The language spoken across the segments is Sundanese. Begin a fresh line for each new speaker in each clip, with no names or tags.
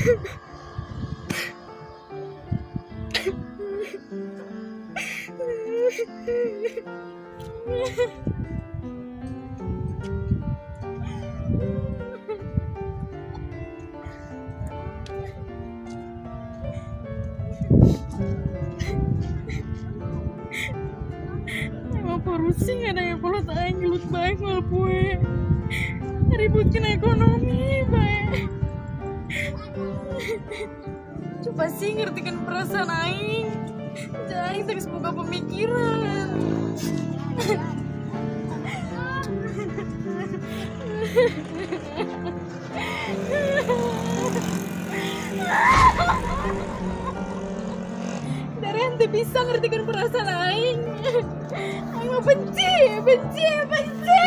Emang korupsi nggak ada yang perlu aing gelut baik mal poe. Ributkan ekonomi baik. Coba sih ngertikan perasaan aing. Aing terus buka pemikiran. Dari ente bisa ngertikan perasaan aing. Aing mau benci, benci, benci.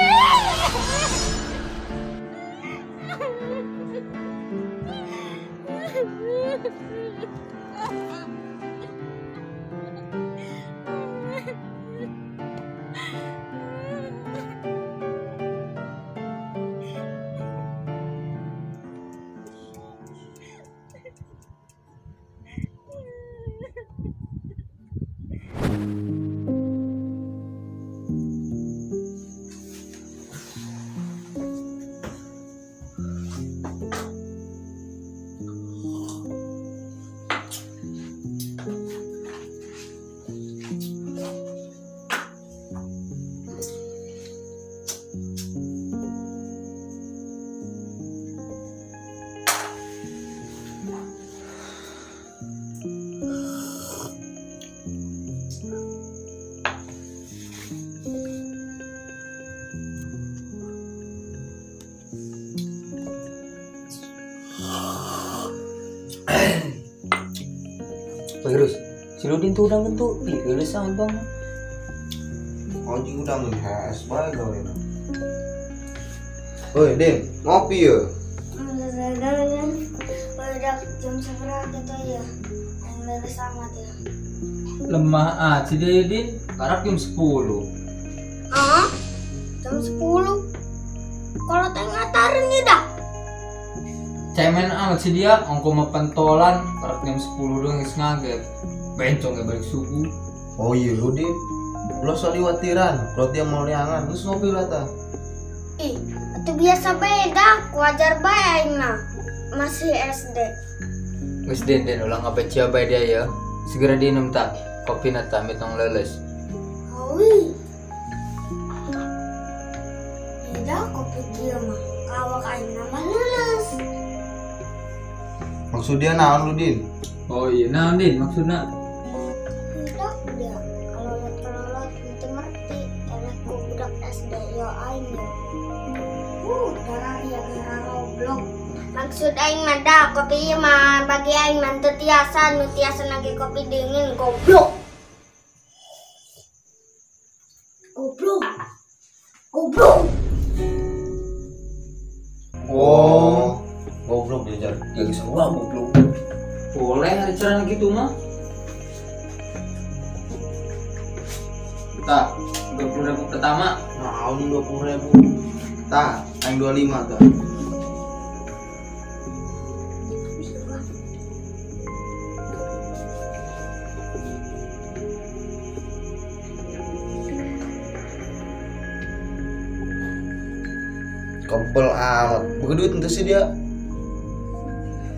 Terus, si Ludin tuh udah ngentu, ih geus sama bang.
Anjing udah ngehes bae gawe. Oi, Din, ngopi ya?
Udah jam seberapa gitu ya? Yang lulus amat ya.
Lemah ah, si Din, karak jam 10.
Ah? Jam 10? Kalau tengah tarin ya dah.
Cemen amat si dia, ongko mah pentolan, karak jam 10 doang geus ngaget. Bencong ya balik subuh.
Oh iya lu Din, lo saliwatiran, kalau dia mau liangan, terus ngopi lah ta.
Ih, itu biasa beda, wajar bae aing mah. Masih SD.
Geus Den, Den ulah ngabaca bae dia ya. Segera diinum ta, kopi na ta mitong leles.
Hawi. Tidak kopi dia mah, kawak aing mah leles.
Maksud dia naon lu Din?
Oh iya naon Din maksudna?
Tidak dia, kalau lot-lot itu ngerti, enak ku budak SD yo aing yo. Darah ya darah goblok. Maksud aing mah dah kopi ieu mah bagi aing mah teu tiasa nu tiasa nage kopi dingin goblok. Goblok. Goblok.
Oh, goblok dia jar.
Ya geus wah goblok. Boleh hari carana gitu mah. Tah, 20.000 pertama.
Naon 20.000? Tah, aing 25 tah. Kempel amat. Bukan duit ente sih dia.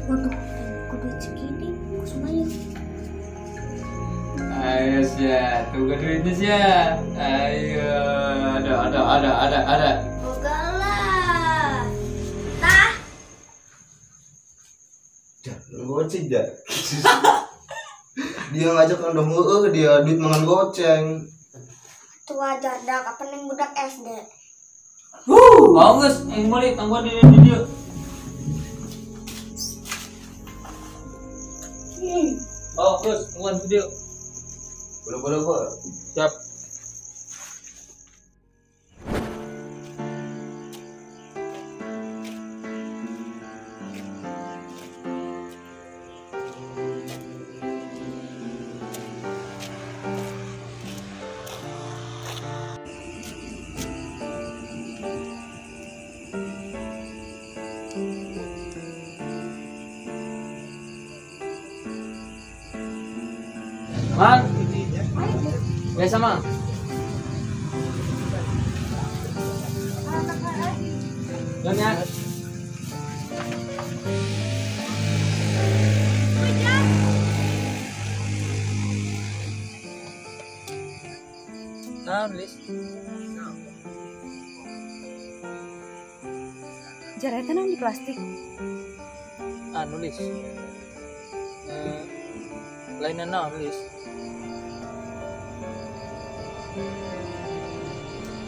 Waduh, aku duit segini, aku semuanya.
Ayo sih, tunggu duitnya sih. Ayo, ada.
Enggak lah. Tah.
Jangan goceng ya. Dia ngajak kan udah dia duit mangan goceng.
Itu wajar dah, kapan yang budak SD.
Mau guys, yang balik tangguhan di dia. Oh, terus tangguhan video.
Boleh boleh.
Siap. Mang. Biasa, Mang. Jalan ya. Nah, Lis.
Jar eta naon di plastik?
Anu, Lis. Lainnya naon, Lis.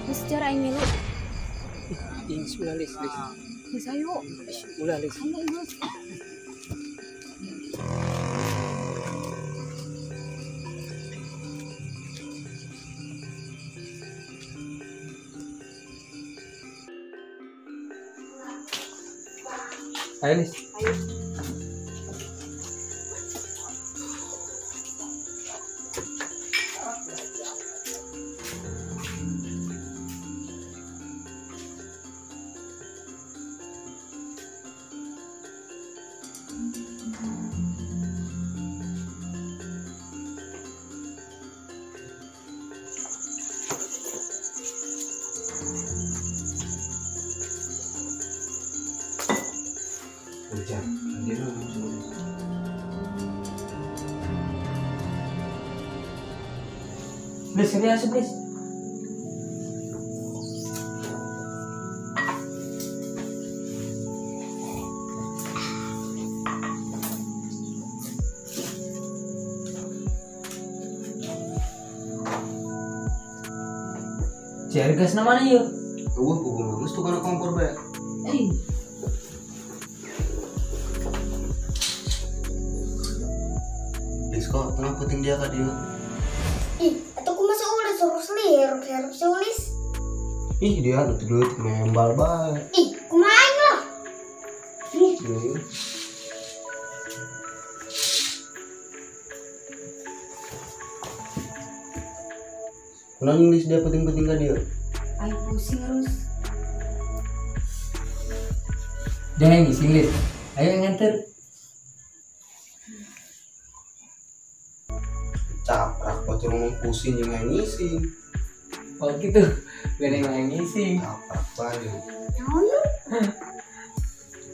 Geus jar aing ngilu.
Ih, ulah, Lis, Lis.
Geus ayo.
Ulah, Lis.
Ayo geus.
Ayo, Lis.
Ayo.
Hujan, dia langsung.
Lis, ini asup, Lis. Cari gas namanya yuk.
Eueuh puguh geus tukang kompor bae.
Eh.
Lis kok tengah puting dia ka dieu.
Ih, atuh kumaha ulis urus liher, heruk si ulis.
Ih, dia deut-deut nembal bae.
Ih, kumaha aing lah.
Ih, dia. Kunaon Lis dia penting-penting ka dieu?
Aing pusing terus.
Jangan ngising, Lis. Ayo nganter.
Caprak bocor ngomong pusing jeung yang ngising.
Oh gitu, gak ada yang ngising.
Caprak bae.
Naon lu?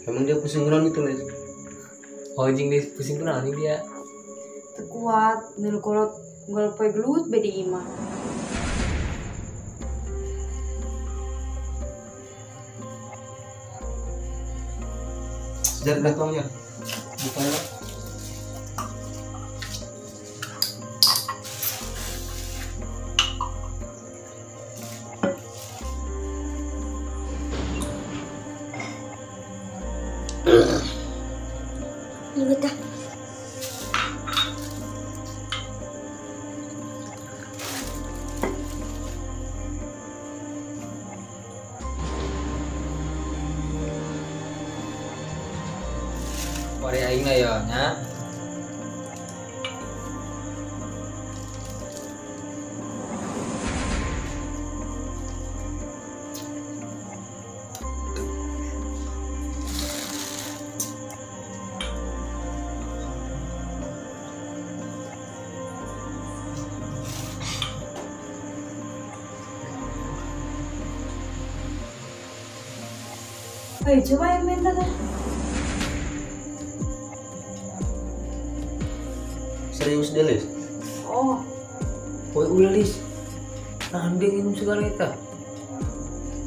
Emang dia pusing kunaon itu, Lis?
Oh jeung Lis pusing kunaon dia?
Teu kuat, milu kolot unggal poe gelut bae di imah.
Sejar udah tuang ya? Buka ya.
Ini dah.
Pare aing na ya, nya.
Ayo coba yang minta teh.
Serius deh, Lis?
Oh.
Poe ulah, Lis. Nah, dia minum segala eta.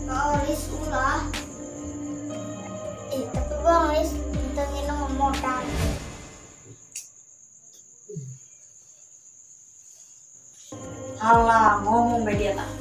Oh, Lis ulah. Tapi bang, Lis, kita minum modal.
Alah, ngomong be dia tak.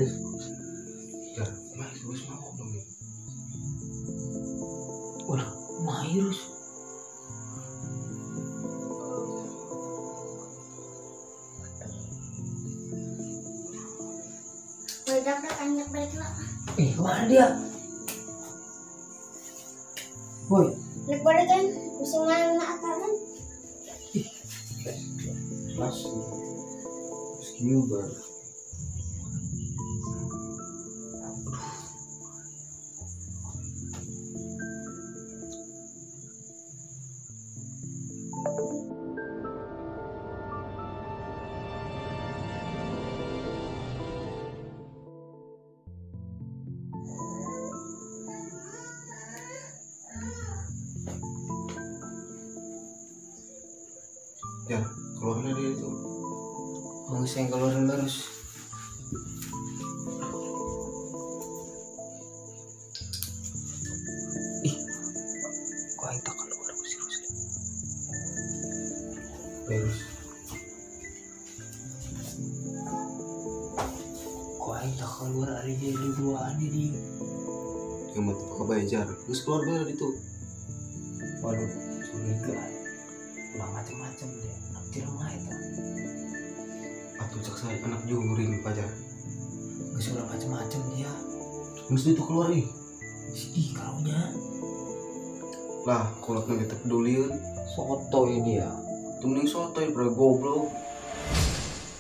Terus. Ya, mas wis mabok dong.
Ulah, mahirus.
Udah anjak balik lah.
Ih, kemana dia? Woi.
Balik balik kan, bisa main kan?
Ih,
mas, skill. Ya, keluarnya dia itu.
Mau saya keluar terus. Ih, kok aing tak keluar sih Rusli.
Terus.
Kok aing tak keluar hari ini duaan ini.
Yang mati pakai bayar. Terus keluar bayar itu.
Waduh, curiga. Ulah macam-macam deh, anak jelema itu.
Atuh cek saya anak juring pajar.
Geus ulah macam-macam dia.
Mesti itu keluar ih.
Ih, kaunya.
Lah, kolotna ge teu pedulieun.
Sotoy dia.
Teu mending sotoy bro goblok.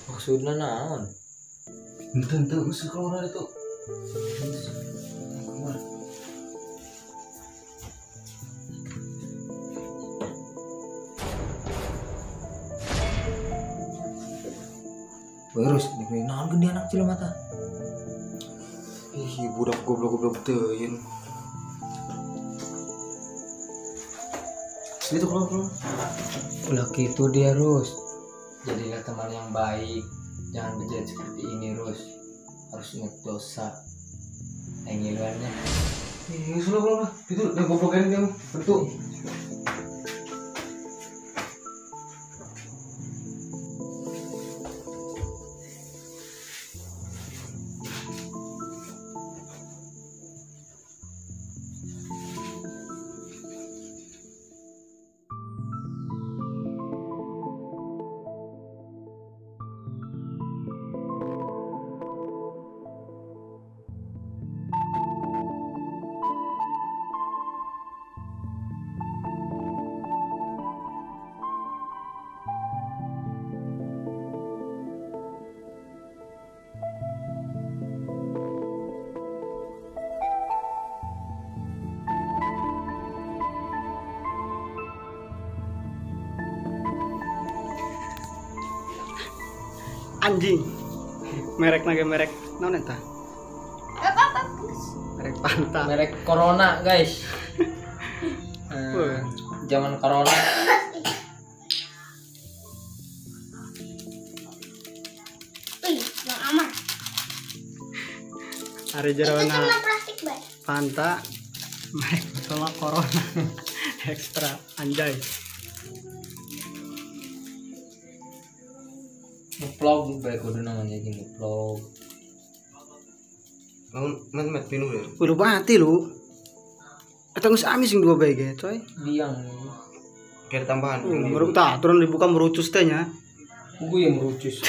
Maksudna naon?
Henteu mesti keluar itu.
Keluar. Terus diberi naon gede anak jelema tah.
Ih, budak goblok-goblok teuing. Itu keluar.
Ulah gitu dia, Rus. Jadilah teman yang baik. Jangan berjalan seperti ini, Rus. Harus ingat dosa. Yang ngiluannya.
Ih, sudah keluar. Itu udah goblok ini dia. Bentuk.
Anjing. Merek naga merek naon eta?
Apa?
Merek Fanta.
Merek Corona, guys. Zaman Corona.
Wih, yang aman.
Ari jerona.
Plastik, Bay.
Fanta merek botolna Corona. Ekstra anjay.
Vlog bae kudu namanya gini vlog.
Naon met minum ya.
Udah mati lu. Eta geus amis sing dua bae ge, coy.
Biang.
Kayak tambahan.
Baru tah aturan dibuka merucus teh nya.
Gue yang merucus.